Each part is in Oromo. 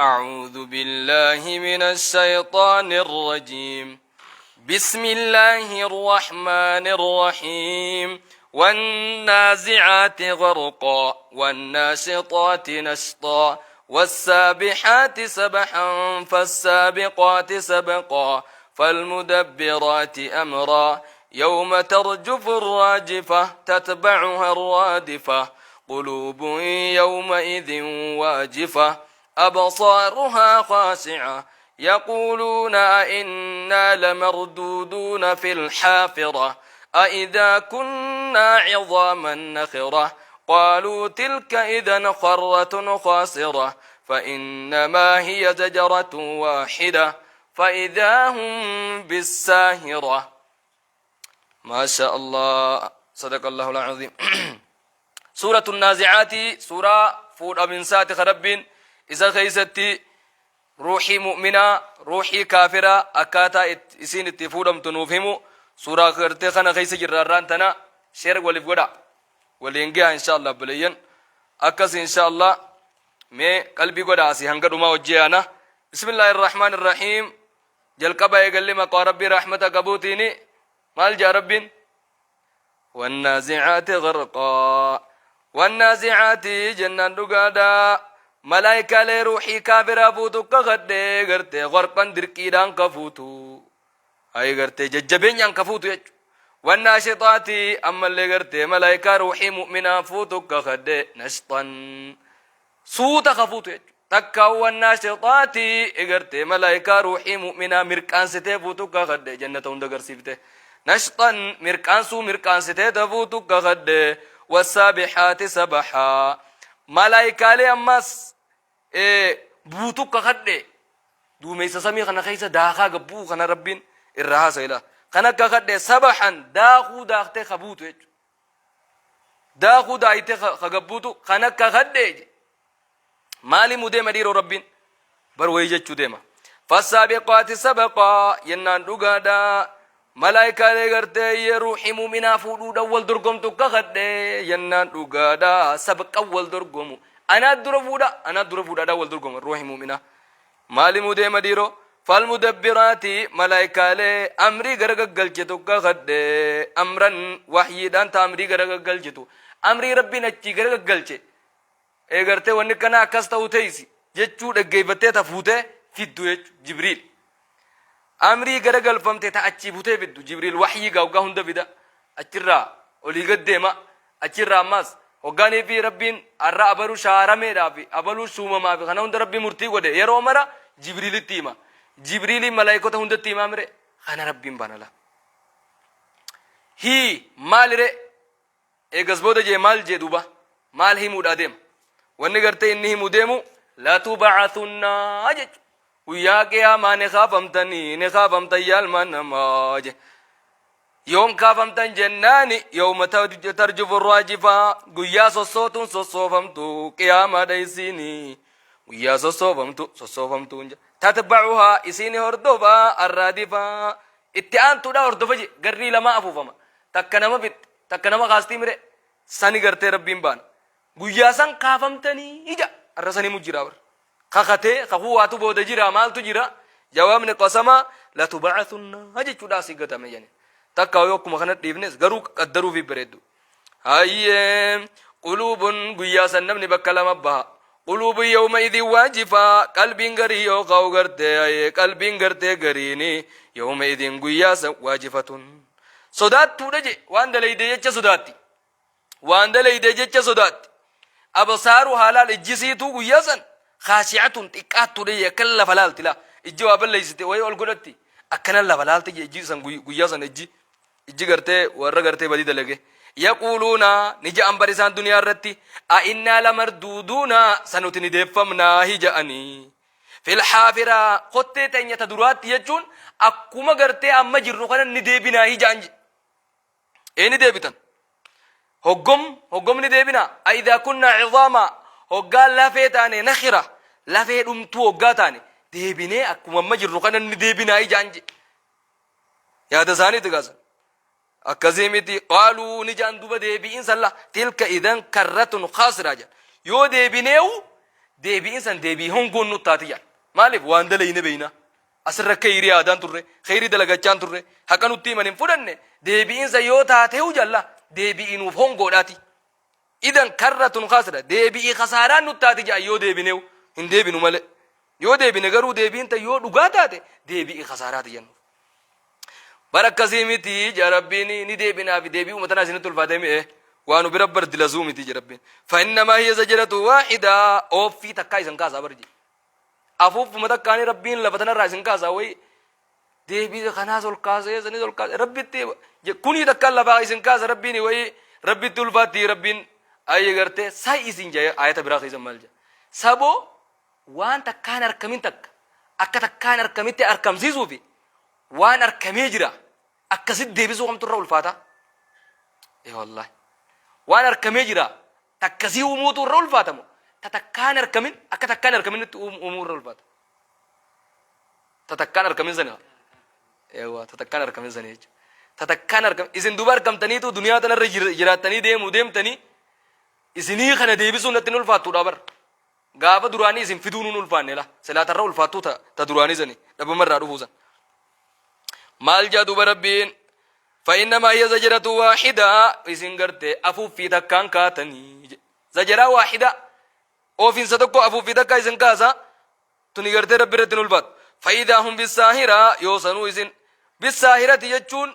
أعوذ بالله من الشيطان الرجيم بسم الله الرحمن الرحيم والنازعات غرقا والناشطات نشطا والسابحات سبحا فالسابقات سبقا فالمدبرات أمرا يوم ترجف الراجفة تتبعها الرادفة قلوب يومئذ واجفة أبصارها خاشعة يقولون أئنا لمردودون في الحافرة أئذا كنا عظاما نخرة قالوا تلك إذا خرة خاسرة فإنما هي زجرة واحدة فإذا هم بالساهرة ما شاء الله صدق الله العظيم سورة النازعات سورة fuudhaminsaati ka Rabbiin isa keessatti ruuxii mu'minaa ruuxii kaafiraa akkaataa isiin itti fuudhamtu nuuf himu suuraa gartee kana keessa jirra. Arraan tana share waliif godha, waliin gaha insha Allah. Obboleeyyan, akkas insha Allah. Mee qalbii godha, asii hanga dhumaa hojii yaana. Bismillaahi irrahmaan irrahiim. Jalqaba eegalli maqaa Rabbii rahmata qabuutiini. Maal jaa Rabbiin? Wannaazicaati gharqaa. Wannaazicaati jennaan dhugaadha, malaayikaalee ruuxii kaafiraa fuutu kakadhee gartee gharqan dirqiidhaan ka fuutu, ay gartee jajjabeenyaan ka fuutu jechu. Wannaashixaati ammallee gartee malaayikaa ruuxii mu'minaa fuutu kakadhee nashxan suuta ka fuutu jechu. Takka wannaashixaati gartee malaayikaa ruuxii mu'minaa mirqaansitee fuutu kakadhee jannata hunda garsiifte nashxan mirqaansuu mirqaansitee ta fuutu kakadhee. Wassaabihaati sabaxaa malaayikaalee ammas buutu kakadhe duumeysa samii kana keessa daakaa gabbuu kana Rabbiin irraa haasa'ila kan akka kadhe sabaxan daakuu daaktee ka buutu jechuudha. Daakuu daayitee ka gabbuutu kan akka kadhe. Maali mu deema dhiiroo? Rabbiin bar wayii jechuu deema. Fassaabiqaati sabaqaa jennaan dhugaadha, malaayikaalee gartee ruuxii mu'minaa fuudhuudhaan wal dorgomtu kakadhe jennaan dhugaadha. Sabqan wal dorgomu, anaa dura fuudha, anaa dura fuudhaadhaan wal dorgoma ruuxii mu'minaa. Maali mu deema dhiiroo? Falmudabbiraati malaayikaalee amrii gara gaggalchitu kakadhe. Amran waxyiidhaan ta amrii gara gaggalchitu, amrii Rabbiin achii gara gaggalche eegartee wanni kana akkas ta'u teeysi jechuu dhaggeeffattee ta fuutee fiddu jechu. Jibriil amrii gara galfamte ta achii butee fiddu. Jibriil waxyii gaa hunda fida, achirraa olii gad deema. Achirraa ammaas hoggaanii fi Rabbiin har'a abaluu shaarameedhaa fi abaluu shuumamaa fi kana hunda Rabbii murtii godhe yeroo mara Jibriilitti hima. Jibriiliin malaayikota hundatti himaa mire. Kana Rabbiin banala hii maalire eegas booda jee maal jee duuba? Maal himuudhaa deema? Wanni gartee inni himu deemu latuba'athunnaa jechu. Guyyaa qiyaamaa ni kaafamtanii, ni kaafamtan yaa ilmaan namaa je. Yoom kaafamtan jennaani yawma tarjufu raajifaa, guyyaa sossootuun sossoofamtu qiyaamaadha isiini, guyyaa sossoofamtu sossoofamtuun je. Tatba'uhaa isiini hordofaa arraadifaa itti aantuudha hordofa je. Garrii lamaa afuufama, takka nama fixxe, takka nama kaastii mire. Sani gartee Rabbiin baana guyyaa san kaafamtanii ija arra sanii mu jira bar kakatee kakuu waatu booda jira. Maaltu jira? Jawaabni qasama latuba'athunna jechuudha asii gatame jene. Takka yoo akkuma kana dhiifnes garuu qaddaruu fi bareeddu. Hayyee, quluubun guyyaa san namni bakka lama baha. Quluubun yawma idin waajifaa, qalbiin garii yoo ka'u gartee, hayyee, qalbiin gartee gariini yawma idin guyyaa san waajifatun sodaattuudha je. Waan dalayde jecha sodaatti, waan dalayde jecha sodaatti. Absaaru haalaan ijjisiituu guyyaa san khaashi'atun xiqqaattuudha je. Akkana lafa laalti laa, ijji waa balleessite wayii ol godhatti akkana lafa laalti je. Ijji san guyyaa san ijji gartee warra gartee badii dalage yaquuluuna ni ja'an bar isaan duniyaa irratti a innaa lamarduuduuna sanuti ni deeffamnaa hi ja'anii fil haafiraa kottee teenya ta duraatti jechuun akkuma gartee amma jirru kana ni deebinaa hi ja'an je. Ee, ni deebitan. Hoggom hoggom ni deebina? Aidaa kunnaa cizaama, hoggaa lafee taane, nakhira lafee dhumtuu hoggaa taane deebinee akkuma amma jirru kana ni deebinaa ijaan je. Yaada isaaniiti gaasa akkasii miti. Qaaluu ni jaan duba deebi'iin salla tilka idan karratun khaasiraa jedhan. Yoo deebineewu Deebi'iin san deebii hongoon nu taati jedhan. Maaliif waan dalayne beeyna. Asirra kheyrii yaadaan turre, kheyrii dalagachaan turre, haqa nutti himan hin fudhanne, deebi'iin san yoo taatehu jalla deebi'ii nuuf hongoodhaati. Idan karratun khasra deebi'ii khasaaraan nu taati jedhan yoo deebinehu hin deebinu malee. Yoo deebine garuu deebiin tan yoo dhugaa taate deebi'ii khasaaraati jennu. Bar akkasii miti jaa Rabbiin ni deebinaafi deebii uumma tanaa isinitti ulfaatee mi'e waa nu bira bar dilasuu miti jaa Rabbiin. Fa'innamaa hiya zajaratu waahidaa ooffii takkaa isin kaasaa bar jee. Afuuffuma takkaanii Rabbiin lafa tanarraa isin kaasaa wayi deebii kanaas ol kaasee sanis ol kaasee Rabbitti kunii takkaan lafaa isin kaasa Rabbiin wayi Rabbitti ulfaatti Rabbiin ayyi gartee say isin jaa ayata biraa keessa maal jaa. Saboo waan takkaan arkamin takka akka takkaan arkamitti arkamsiisuufi waan arkamee jira akkasit deebisuu kamtu irra ulfaata? Ee wallahi. Waan arkamee jira takkasii uumuutu irra ulfaata moo ta takkaan arkamin akka takkaan arkaminitti uumuu irra ulfaata? Ta takkaan arkamin sani. Eewwa ta takkaan arkamin sani jechuudha. Ta takkaan arkam isin duuba arkamtaniitu duniyaa tanarra jiraattanii deemuu deemtanii isinii kana deebisuun natti hin ulfaattuudha bar. Gaafa duraanii isin fiduu nun ulfaanne la. Silaa tarra ulfaattuu ta, ta duraanii sani. Dhabama irraa dhufuu san. Maal jaa duuba Rabbiin? Fa'innamaa hiya zajaratu waahidaa isin gartee afuuffii takkaan kaatanii. jedhe. Zajaraa waahidaa oofinsa tokko afuuffii takkaa isin kaasa tuni gartee Rabbi irratti hin ulfaattu. Fa'idaa hum bissaahiraa yoo sanuu isin bissaahirati jechuun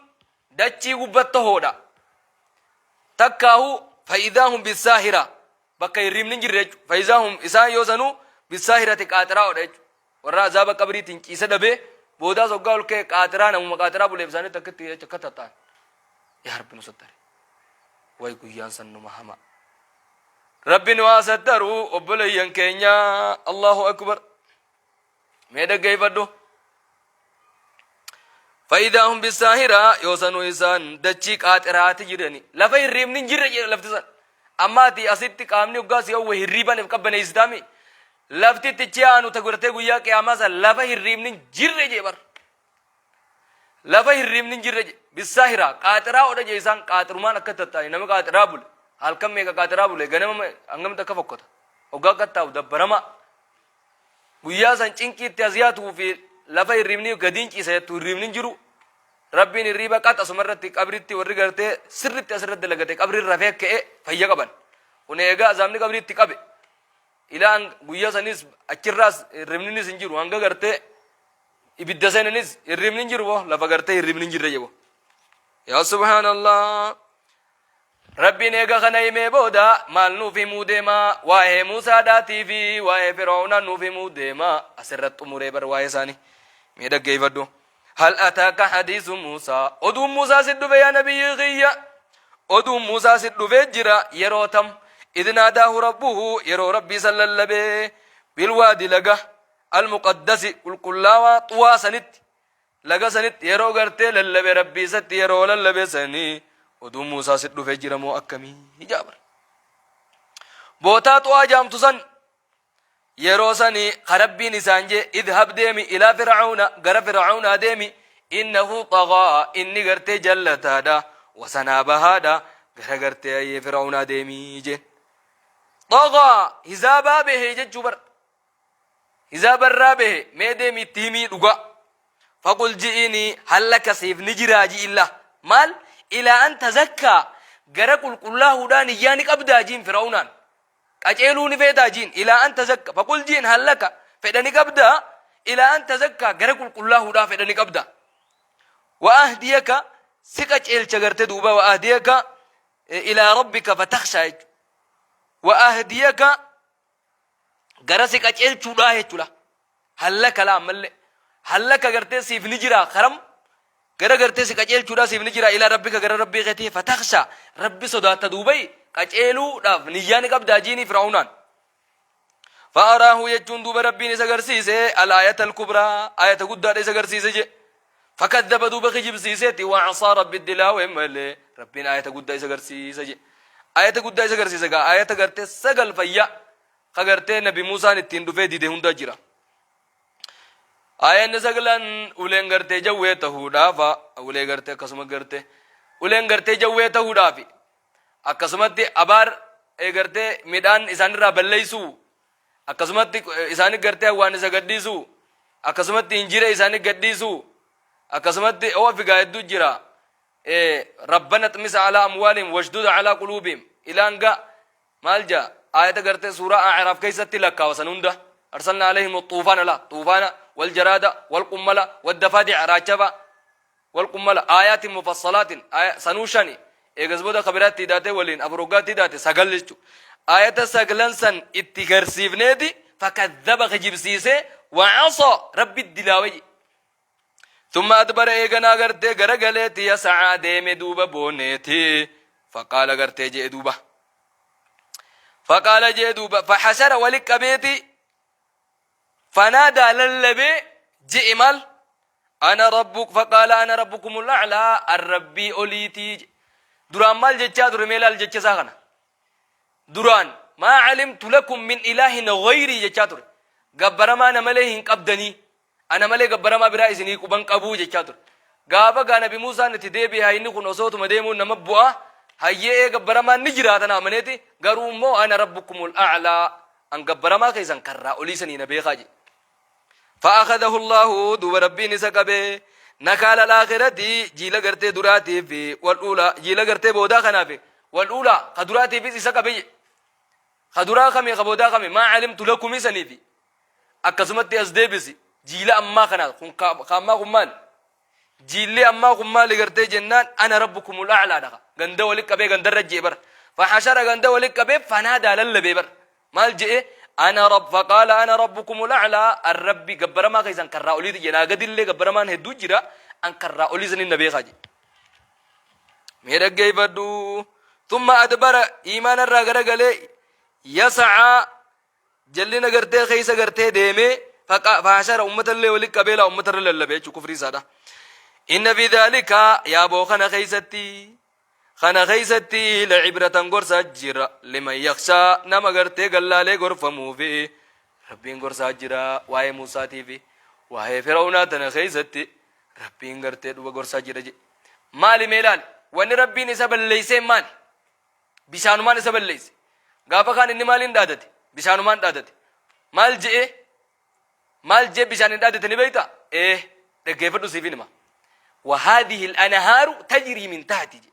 dachii gubbatta hoodha. Takkaahu fa'idaa hum bissaahiraa Bakka hirriibni hin jirre jechuudha. Fayizaa hum isaan yoo sanuu bissaahirati qaaxiraa'oodha jechuudha. Warra azaaba qabriitiin ciisa dhabee boodaas hoggaa ol ka'e qaaxiraa namuma qaaxiraa buleef isaanitti akkatti jecha akka tatta'an. Yaa Rabbi nu sattari. Way guyyaan san numa hama. Rabbi nu haa sattaru obboleeyyan keenya Allahu akbar. Mee dhaggeeffadhu. Faayidaa hum bisaahiraa yoo sanuu isaan dachii qaaxiraati jirani. Lafa hirriibni hin jirre jedha lafti san. Amma ati asitti qaamni hoggaa si hawwe hirriibaan if qabbaneessitaami. Lafti itti ichi aanu ta godhatee guyyaa qiyaamaa san lafa hirriibni hin jirre jee bar. Lafa hirriibni hin jirre jee. Bisaahiraa qaaxiraa odha jee isaan qaaxirumaan akka tattaani nama qaaxiraa bule. Halkan meeqa qaaxiraa bule ganama hangamti akka fokkota. Hoggaa akka taa'u dabbaramaa. Guyyaa san cinqii itti as yaatuu fi lafa hirriibni gadiin ciisa jettu hirriibni hin jiru. Rabbiin hirriiba qax asuma irratti qabritti warri gartee sirritti asirratti dalagate qabri rafee ka'e fayya qaban. Kun eegaa azaabni qabrii itti qabe. Ilaa guyyaa sanis achirraas hirribninis hin jiru hanga gartee ibidda seenanis hirribni hin jiru boo lafa gartee hirribni hin jirre jebo. Yaa subhaanallah. Rabbiin eega kana himee booda maal nuuf himuu deema? Waa'ee Muusaadhaatii fi waa'ee Fir'aawnaa nuuf himuu deema. Asirratti xumuree bar waa'ee isaanii. Mee dhaggeeffadhu. Hal ataaka hadiisu Muusaa. Oduun Muusaa si dhufe yaa nabiyyi kiyya. Oduun Muusaa si dhufee jira yeroo tam. Idh naadaahu rabbuhu yeroo Rabbii isa lallabee bilwaadi laga almuqaddasi qulqullaawaa xuwaa sanitti Laga sanitti yeroo gartee lallabe Rabbii isatti yeroo lallabe sanii oduun Muusaa si dhufee jira moo akkamii jaa bar. Bootaa xu'aa jaamtu san yeroo sanii ka Rabbiin isaan jee idhab deemi ilaa fir'auna gara fir'aunaa deemi innahu xagaa inni gartee jallataadha wasanaa bahaadha gara gartee ayyee fir'aunaa deemii jeen. Xagaa hizaabaa bahee jechuu bar. Hizaaba irraa bahe mee deemi itti himii dhugaa. Faqul ji'iini hallaka siif ni jiraa ji'illa. Maal? Ilaa an tazakkaa gara qulqullaahuudhaa niyyaa ni qabdaa jiin fir'aunaan. Qaceeluu ni feetaa jiin ilaa an tazakka faqul ji'in hallaka fedha ni qabdaa ilaa an tazakkaa gara qulqullaahuudhaa fedha ni qabdaa. Wa ahdiyaka si qaceelcha garte duuba wa ahdiyaka ilaa rabbika fatakhshaa jechuudha. Wa ahdiyaka gara si qaceelchuudhaa jechuudha. Hallaka laa ammallee. Hallaka gartee siif ni jira karam gara gartee si qaceelchuudhaa siif ni jira ilaa rabbika gara rabbii keetii fataksha rabbi sodaatta duubai qaceeluudhaaf niyyaa ni qabdaa jiinii fir'aawnaan. Fa'araahu jechuun duuba rabbiin isa garsiise al-aayata al-kubraa aayata guddaadha isa garsiise je. Fakaddaba duuba kijibsiiseeti wa'asaa rabbi dilaawe malee rabbiin aayata guddaa isa garsiise je. Aayata guddaa isa garsiise gaa aayata gartee sagal fayyaa ka gartee nabi Muusaan ittiin dhufee dide hunda jira. Aayanni saglan uleen gartee jawwee tahuudhaafa ulee gartee akkasuma gartee uleen gartee jawwee tahuudhaafi akkasumatti abaar gartee midhaan isaanirraa balleessuu Akkasumatti isaani gartee hawwaannisa gadhiisuu. Akkasumatti injira isaani gadhiisuu. Akkasumatti oo'a figaa hedduu jira. Rabbana xmisa alaa amwaalihim washdud alaa quluubihim. Ilaan ga maal jaa aayata gartee suuraa A'raaf keessatti lakkaawa san hunda. Arsalna alayhim xuufaana la xuufaana wal jaraada wal qummala wal dafaadi'a raachafa wal qummala aayaatin mufassalaatin sanuu shani eegas booda kabiraatti hidhaatee waliin afur hoggaatti hidhaate sagal jechu aayata saglan san itti garsiifneeti fakadhaba kijibsiisee wa'asa rabbi dilaawe je ثم أدبر إيغنا غرتي غرغليتي يسعى ديمي دوبا بونيتي فقال غرتي جي دوبا فقال جي دوبا فحشر ولك بيتي فنادى للبي جئ مال أنا ربك فقال أنا ربكم الأعلى الربي أوليتي duraan maal jechaa ture mee laal jecha isaa kana duraan maa calimtu lakum min ilaahin ghayrii jechaa ture gabbaramaa na malee hin qabdanii ana malee gabbaramaa biraa isinii quban qabuu jechaa ture gaafa gaa nabi Muusaan itti deebi'e hayni kun osootuma deemuun nama bu'a hayyee ee gabbaramaan ni jiraatan amaneeti garuu immoo ana rabbukumul a'laa an gabbaramaa keessan karraa olii sanii na beekaa jedhe فأخذه الله دوب ربي نسا قبه نكال الآخرة جيل غرتي دراتي في والأولى جيل غرتي بودا خنافي والأولى خدراتي في إسا قبه خدرا خمي خبودا خمي ما علمت لكم سنيفي akkasumatti as deebisi jiila ammaa kana kun ka ammaa kun maal jiilli ammaa kun maali gartee jennaan ana rabbukumul a'laa dhaqa ganda wali qabee gandarra je'e bar fahashara ganda wali qabee fanaadaa lallabee bar maal je'e ana rabb faqaala ana rabbukumul a'laa arrabbi gabbaramaa keessan karraa oliiti jedhe naa gadillee gabbaramaan hedduu jira an karraa olii sanin na beekaa jedhe mee dhaggeeffadhu thumma adbara iimaana irraa garagalee yas'aa Jallina gartee keessa gartee deemee fahashara ummatallee wali qabee laa ummatarra lallabe jechuu kufrii isaadha. Inna fi dhaalika yaaboo kana keessatti lacibratan gorsaa jira liman yakshaa nama gartee gallaalee gorfamuufi rabbiin gorsaa jira waa'ee Muusaatii fi waa'ee Fir'aawnaa tana keessatti rabbiin gartee dhuba gorsaa jira jedhe. Maali mee ilaali wanni rabbiin isa balleessee maali? Bishaanumaan isa balleesse. Gaafa kaan inni maaliin dhaadate? Bishaanumaan dhaadate. Maal je'e? Maal je'e bishaan hin dhaadate ni beektaa? Ee, dhaggeeffadhu siifin hima. Wahaadihi al-anhaaru tajrii min tahti jedhe.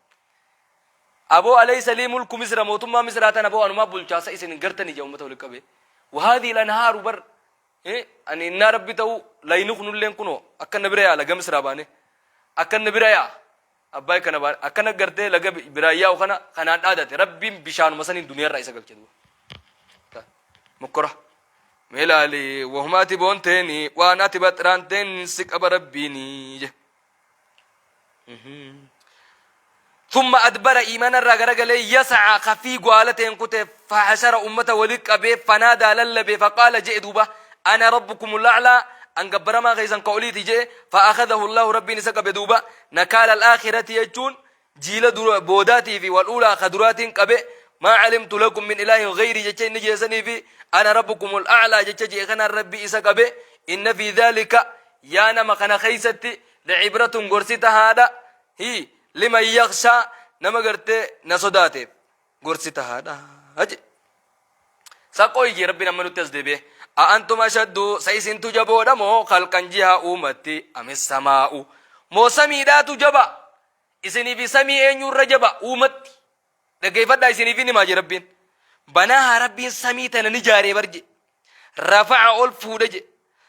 Aboo alaysa lii mulku misra mootummaa misraa tana aboo anumaa bulchaasa isin hin gartanii jedhe uummata walitti qabee. Wahaadihi al-anhaaru bar ani innaa rabbi ta'uu layni kunulleen kunoo akka na bira yaa laga misraa baane akka na bira yaa Abbaay kana baa akkana gartee laga biraan yaa'u kana kanaan dhaadate rabbiin bishaanuma saniin duniyaarraa isa galche duuba. Mokkora. Mee laali wahuma ati boonteeni waan ati baxiraanteen si qaba rabbiini je. ثم أدبر إيمان الرا غرغلي يسعى خفي قالتين كتب فحشر أمته ولك أبي فنادى للبي فقال جئ دوبا أنا ربكم الأعلى an gabbaramaa keessan ka oliiti je'e fa'akhadahu Allahu rabbiin isa qabe duuba nakaala al-aakhirati jechuun jiila dura boodaatii fi wal uulaa ka duraatiin qabe maa calimtu lakum min ilaahin ghayrii jecha inni je'e sanii fi ana rabbukumul a'laa jecha je'e kanaan rabbi isa qabe inna fi dhaalika yaa nama kana keeysatti la'ibratun gorsi tahaadha hi liman yakhshaa nama gartee na sodaateef gorsi tahaadha jedhe. Saqoo ijee rabbiin amma nutti as deebi'e. A'antum ashaddu sa isintu jaboodha moo khalqan jiha uumatti amis samaa'u moo samiidhaatu jaba isinii fi samii eenyurra jaba uumatti dhaggeeffadhaa isiniif hin himaa jee rabbiin. Banaahaa rabbiin samii tana ni jaaree bar jee. Rafa'a ol fuudhe jee.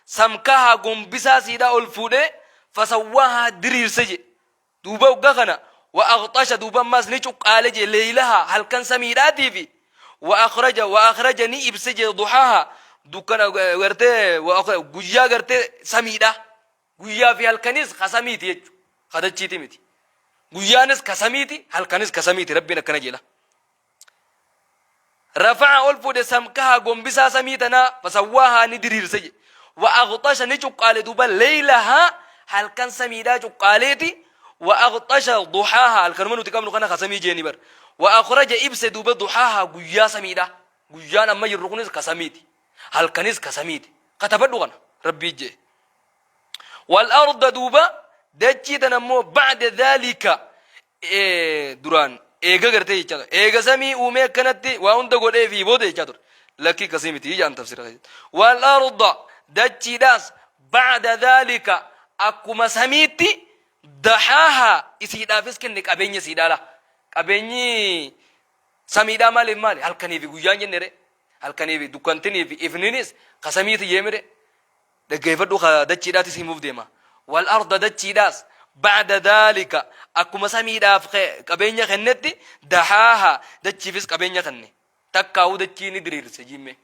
Samkahaa gombisaa siidhaa ol fuudhee fasawwaahaa diriirse jee. Duuba hogga kana wa aghxasha duuba ammaas ni cuqqaale jee leeylahaa halkan samiidhaatii fi wa akhraja wa akhraja ni ibse jee duhaaha dukkana gartee wa guyyaa gartee samiidha guyyaa fi halkanis ka samiiti jechu ka dachiiti miti guyyaanis ka samiiti halkanis ka samiiti rabbiin akkana jeela Rafa'a ol fuudhe samkaha gombisaa samii tanaa fasawwaahaa ni diriirse jedhe. Wa aghxasha ni cuqqaale duuba leeylahaa halkan samiidhaa cuqqaaleeti wa aghxasha duhaahaa halkanuma nuti qabnu kana ka samii jeeni bar. Wa akhraja ibse duuba duhaahaa guyyaa samiidhaa guyyaan amma jirru kunis ka samiiti halkanis ka samiiti katabadhu kana rabbii jee. Wal arda duuba dachii tana immoo ba'da dhaalika duraan eega gartee jechaa ture. Eega samii uumee akkanatti waa hunda godhee fi booda jechaa ture. Lakkii akkasii miti jaan tafsira keessatti. Wal arda dachiidhaas ba'da dhaalika akkuma samiitti dahaahaa isiidhaafis kenne qabeenya isiidhaa la. Qabeenyi samiidhaa maaliif maali? Halkanii fi guyyaan jenne ree. Halkanii fi dukkantinii fi ifninis ka samiiti jeemire. Dhaggeeffadhu ka dachiidhaatis himuuf deema. Wal arda dachiidhaas ba'da dhaalika akkuma samiidhaaf qabeenya kennetti dahaahaa dachiifis qabeenya kenne. Takkaahuu dachii ni diriirse jiimmee.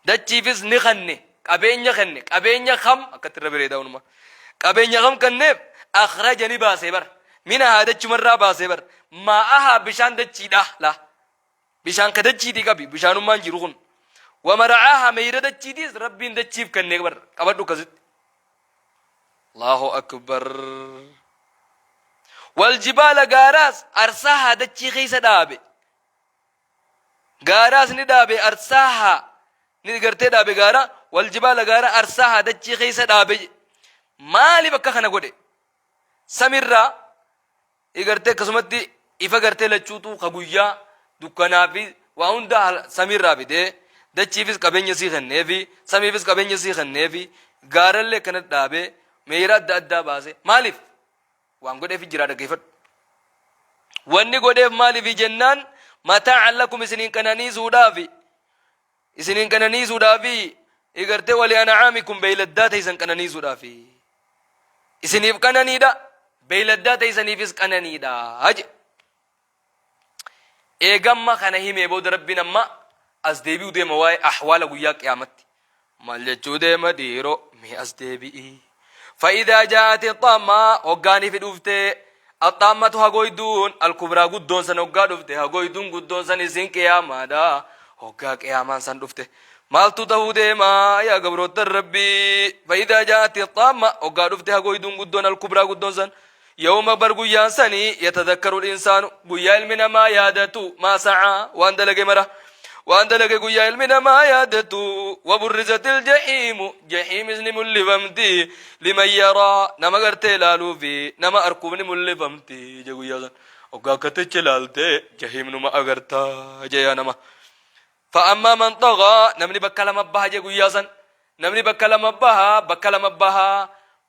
Dachiifis ni kanne qabeenya kenne qabeenya kam akkatti irra bareedaa hunuma. Qabeenya kam kenneef akhraja ni baasee bar. Minahaa dachumarraa baasee bar. Maa'ahaa bishaan dachiidhaa laa. Bishaan ka dachiitii qabi bishaanummaan jiru kun. Wamara'aahaa meeyra dachiitiis rabbiin dachiif kennee bar qabadhu akkasitti. Allahu akbar. Waljibaala gaaraas arsaahaa dachii keessa dhaabe. Gaaraas ni dhaabe arsaahaa ni gartee dhaabe gaara waljibaala gaara arsaahaa dachii keessa dhaabe. Maaliif akka kana godhe? Samirraa gartee akkasumatti ifa gartee lachuutu ka guyyaa dukkanaa fi waa hunda samiirraa fidee dachiifis qabeenya sii kenneefi samiifis qabeenya sii kenneefi gaarallee akkanatti dhaabee meeyira adda addaa baase maaliif waan godheef jira dhaggeeffadhu. Wanni godheef maaliif jennaan mataa'an lakum isiniin qananiisuudhaafi isiniin qananiisuudhaafi igartee wali an'aamikum beeyladdaa teeysan qananiisuudhaafi isiniif qananiidha beeyladdaa teeysaniifis qananiidha jedhe. Eegamma kana himee booda rabbiin amma as deebi'u deema waa'ee ahwaala guyyaa qiyaamatti. Maal jechuu deema dhiiroo mee as deebi'i. Fa'idaa jaa'ati xaammaa hoggaaniif dhuftee axxaammatu hagoyduun alkubraa guddoon san hoggaa dhufte hagoyduun guddoon san isin qiyaamaadha hoggaa qiyaamaan san dhufte. Maaltu tahuu deema yaa gabroottan rabbii fa'idaa jaa'ati xaamma hoggaa dhufte hagoyduun guddoon alkubraa guddoon san Yawma bar guyyaan sanii yatadakkaru insaanu guyyaa ilmi namaa yaadatu maa sa'aa waan dalage mara waan dalage guyyaa ilmi namaa yaadatu waburrizatil jahiimu jahiimis ni mul'ifamti liman yaraa nama gartee ilaaluu fi nama arkuuf ni mul'ifamti je guyyaa san hoggaa akkatichi ilaalte jahiim numa agartaa je yaa nama Fa'ammaa man xagaa namni bakka lama baha jee guyyaa san namni bakka lama baha bakka lama baha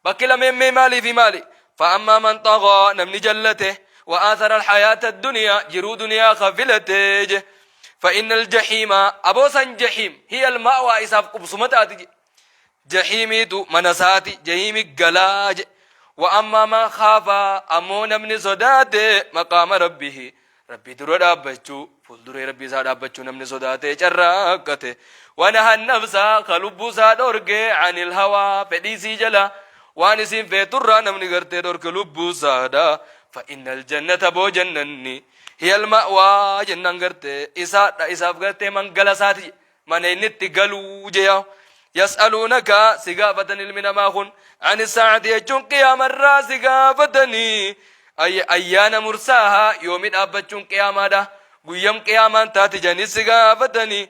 bakki lameen mee maalii fi maali fa'ammaa man xagaa namni jallate wa aathara alhayaata addunyaa jiruu duniyaa ka filate je fa'inna aljahiima aboo san jahiim hiya alma'waa isaaf qubsuma taati je jahiimiitu mana isaati jahiimi galaa je wa ammaa man khaafa ammoo namni sodaate maqaama rabbihi rabbii dura dhaabbachuu fuulduree rabbii isaa dhaabbachuu namni sodaate carraaqqate wanaha nafsa ka lubbuu isaa dhorge anil hawaa fedhii isii jala waan isiin feeturraa namni gartee dhorke lubbuu isaadha fa innal jannata boo jannanni hiyal ma'waa jennaan gartee isaadha isaaf gartee mangala isaati mana inni itti galuu jeya yas'aluunaka si gaafatan ilmi namaa kun ani saacati jechuun qiyaamarraa si gaafatanii ayyaana mursaaha yoomi dhaabbachuun qiyaamaadha guyyam qiyaamaan taate janii si gaafatanii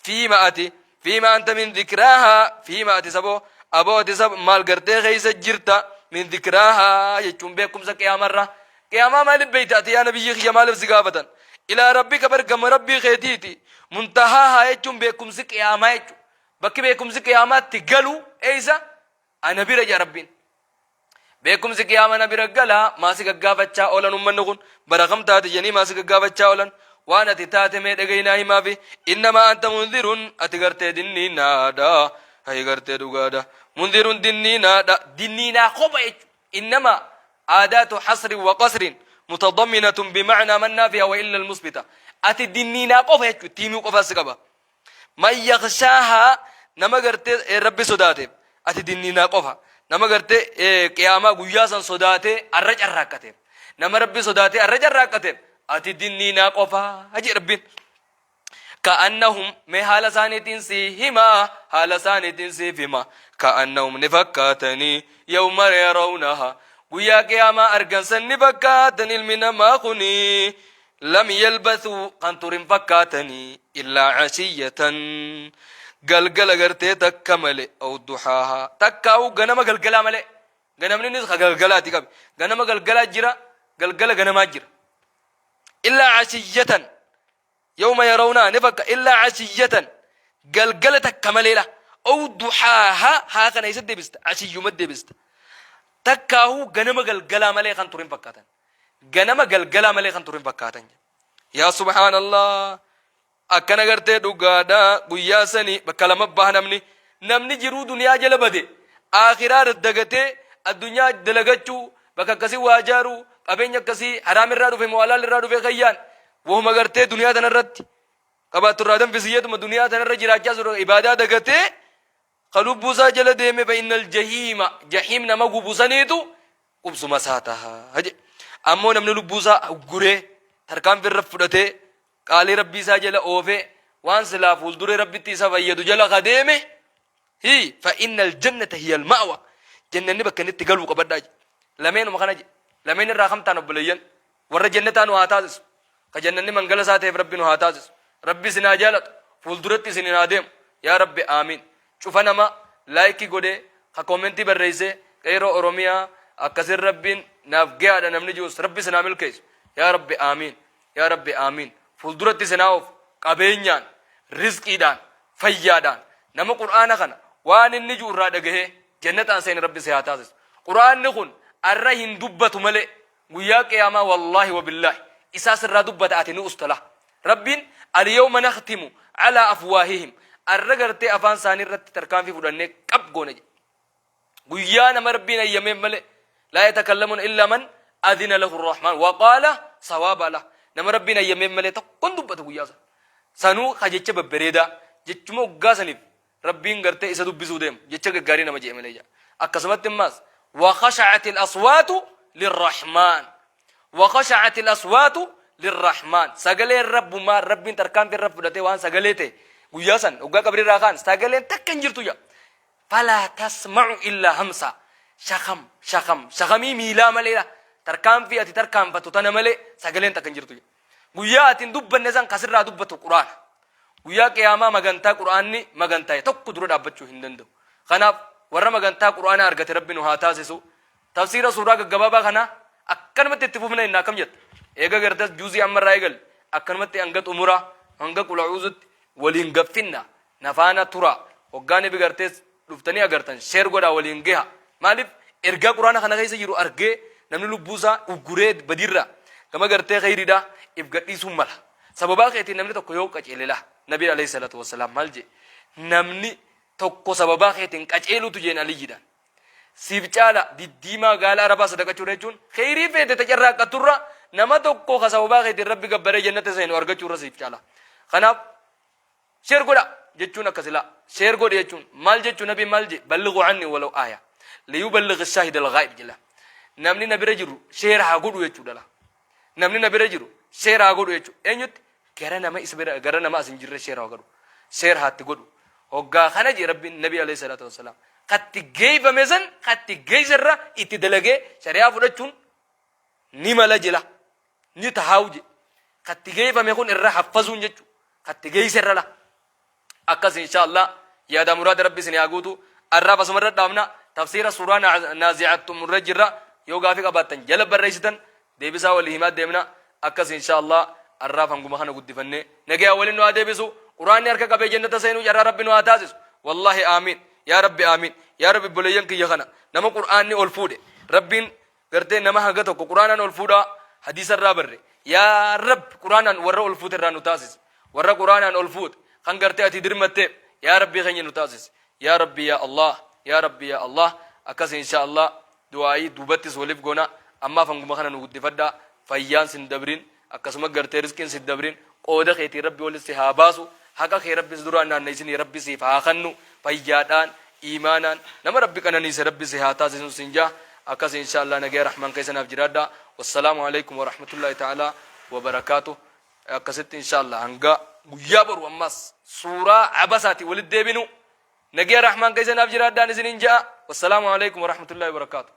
fiima ati fiima anta min dhikraaha fiima ati saboo aboo ati sab maal gartee keessa jirta min dhikraaha jechuun beekumsa qiyaamarraa Qiyaamaa maaliif beeyta ati yaa nabiyyii kiyya maaliif si gaafatan? Ilaa rabbika bar gama rabbii keetiiti. Muntahaahaa jechuun beekumsi qiyaamaa jechuudha. Bakki beekumsi qiyaamaatti galu eeysa? Ana bira jedha rabbiin. Beekumsi qiyaama na bira gala maa si gaggaafachaa oolan ummanni kun bara kam taate jedhanii maa si gaggaafachaa oolan waan ati taate mee dhagaynaa himaafi innamaa anta munzirun ati gartee dinniinaadha hayi gartee dhugaadha munzirun dinniinaadha dinniinaa kopha jechuudha Innamaa aadaatu hasrin wa qasrin mutadamminatun bima'naa man naafiya wa illa almusbita. Ati dinniinaa qofa jechuudha. Itti himuu qofa si qaba. Man yakshaahaa nama gartee Rabbi sodaateef ati dinniinaa qofa. Nama gartee qiyaamaa guyyaa san sodaatee arra carraaqqateef. Nama Rabbi sodaatee arra carraaqqateef ati dinniinaa qofa jedhe Rabbiin. Ka'annahum mee haala isaaniitiin sii hima haala isaaniitiin siif hima ka'annahum ni fakkaatanii yawma yarawnaha guyyaa qiyaamaa argan san ni fakkaatan ilmi namaa kuni lam yalbathuu kan turin fakkaatanii illaa cashiyyatan galgala gartee takka male aw duhaaha takkaa'u ganama galgalaa malee ganamni innis ka galgalaati qabe ganama galgalaa jira galgala ganamaa jira illaa cashiyyatan. Yawma yarawnahaa ni fakka illaa cashiyyatan galgala takka maleedha. Ow duhaahaa haa kana eessatti deebista? Ashiyyumatti deebista. Takkaahuu ganama galgalaa malee kan ture hin fakkaatan. Ganama galgalaa malee kan ture hin fakkaatan. Yaa subhaanallah akkana gartee dhugaadha guyyaa sanii bakka lama baha namni namni jiruu duniyaa jala bade akhiraa dagatee addunyaa dalagachuu bakka akkasii waa jaaruu qabeenya akkasii haraam irraa dhufe moo halaal irraa dhufe kayyaan wahuma gartee duniyaa tanarratti qabaattu irraa danfisiyyeetuma duniyaa tanarra jiraachaa jiru ibaadaa dagatee ka lubbuu isaa jala deeme fa innal jahiima jahiim nama gubu saniitu qubsuma isaa taha jedhe. Ammoo namni lubbuu isaa guree tarkaanfii irra fudhatee qaalii rabbii isaa jala oofee waan silaa fuulduree rabbitti isa fayyadu jala ka deeme hi fa innal jannata hiya al ma'wa jannanni bakka inni itti galuu qabadhaa jedhe. Lameenuma kana jedhe. Lameen irraa kam taan obboleeyyan? Warra jannataa nu haa taasisu. Ka jannanni mangala isaa ta'eef Rabbi nu haa taasisu. Rabbi isin haa jaalatu. Fuulduratti isiniin haa deemu. Yaa Rabbi aamiin. Cufa nama like godhee ka commentii barreessee Qeerroo Oromiyaa akkasin Rabbiin naaf gahaadha namni ji'us Rabbi isin haa milkeessu. Yaa Rabbi aamiin. Yaa Rabbi aamiin. Fuulduratti isin haa oofu. Qabeenyaan, rizqiidhaan, fayyaadhaan nama Qur'aana kana waan inni ji'u irraa dhagahee jannataan seene Rabbi si haa taasisu. Qur'aanni kun arra hin dubbatu malee Guyyaa qiyaamaa wallaahi wabillaahi isaa sirraa dubbata ati ni usta lah. Rabbiin alyawma nakhtimu alaa afwaahihim arra gartee afaan isaanii irratti tarkaanfii fudhannee qab goona jedhe. Guyyaa nama Rabbiin ayyameef malee laa yatakallamuun illaa man adina lahu rahmaan waqaala sawaaba lah. Nama Rabbiin ayyameef malee tokkon dubbatu guyyaa sana. Sanuu ka jecha babbareedaa jechuma waggaa saniif Rabbiin gartee isa dubbisuu deemu jecha gaggaarii nama je'e malee ja'a. Akkasumatti immaas wakhasha'atil aswaatu lirrahmaan wakhasha'atil aswaatu lirrahmaan sagaleen rabbumaa Rabbiin tarkaanfii irra fudhatee waan sagalee ta'e guyyaa san hoggaa qabrii irraa kaan sagaleen takka hin jirtu ja'a. Falaa tasma'u illaa hamsa shakam shakam shakamii miilaa maleedha tarkaanfii ati tarkaanfattu tana malee sagaleen takka hin jirtu ja'a. Guyyaa ati hin dubbanne san kasirraa dubbatu quraana. Guyyaa qiyaamaa magantaa qur'aanni magantaa'e tokko dura dhaabbachuu hin danda'u. Kanaaf warra magantaa qur'aanaa argate Rabbi nu haa taasisu. Tafsiira suuraa gaggabaabaa kana akkanumatti itti fufna inni akkam jetta. Eega gartas juuzii amma irraa eegalle akkanumatti hanga xumuraa hanga qula'uuzutti waliin gaffinna na faana turaa. Hoggaa ni bigartees dhuftanii agartan share godhaa waliin geha. Maaliif ergaa qur'aana kana keessa jiru argee namni lubbuu isaa ugguree badiirraa gama gartee kheyriidhaa if gadhiisuun mala. Sababaa keetiin namni tokko yoo qaceele laa Nabiin alayhi salaatu wassalaam maal jee namni tokko sababaa keetiin qaceeluutu jeen Aliyyiidhaan. Siif caala diddiimaa gaala Arabaa sadaqachuudha jechuun kheyrii feete ta carraaqqatturra nama tokko ka sababaa keetiin Rabbi gabbaree jannata seenu argachuurra siif caala. Kanaaf Share godha jechuun akkasi laa. Share godhi jechuun maal jechuu nabiin maal je ballighu anni walaw aaya. Liyuballighi shaahid al-ghaib jela. Namni na bira jiru share haa godhu jechuudha laa. Namni na bira jiru share haa godhu jechuudha. Eenyutti gara nama isa bira gara nama as hin jirre share haa godhu. Share haatti godhu. Hoggaa kana je rabbiin nabi alayhi salaatu wassalaam. Katti geeyfame san katti geeyserra itti dalagee shari'aa fudhachuun ni mala jela. Ni tahaawu je. Katti geeyfame kun irra haffazuun jechu. Katti geeyse irra la. Akkas insha Allah yaada muraada rabbi isin haa guutu. Arraaf asuma irra dhaabna. Tafsiira suuraa naazi'aat xumurra jirra. Yoo gaafii qabaattan jala barreessitan deebisaa walii himaa deemna. Akkas insha Allah arraaf hanguma kana guddifannee nagaya waliin nu haa deebisu. Quraanni harka qabee jannata seenuu carraa rabbi nu haa taasisu. Wallahi aamiin. Yaa rabbi aamiin. Yaa rabbi obboleeyyan kiyya kana nama qur'aanni ol fuudhe rabbiin Gartee nama haga tokko qur'aanaan ol fuudhaa hadiisa irraa barre. Yaa Rabbi qur'aanaan warra ol fuute irraa nu taasisi. Warra qur'aanaan ol fuute kan gartee ati dirmatteef yaa Rabbii keenya nu taasisi. Yaa Rabbi yaa Allah yaa Rabbi yaa Allah akkas insha Allah du'aa'ii duubattis waliif goona ammaaf hanguma kana nu guddifadhaa fayyaan sin dabrin akkasuma gartee rizqiin sin dabrin qooda keetiin Rabbi wali si haa baasu haqa kee Rabbi si duraan naannaysinii Rabbi siif haa kannu fayyaadhaan iimaanaan nama Rabbi qananiise Rabbi si haa taasisun sin jaa akkas insha Allah nagaya rahmaan keessa naaf jiraadha wassalaamu alaikum warahmatullahi ta'ala wabarakaatu akkasitti insha Allah hanga guyyaa boru ammas suuraa abasaati walitti deebinu nagaya rahmaan keessa naaf jiraadhaan isinin ja'a wassalaamu alaikum warahmatullahi wabarakaatu.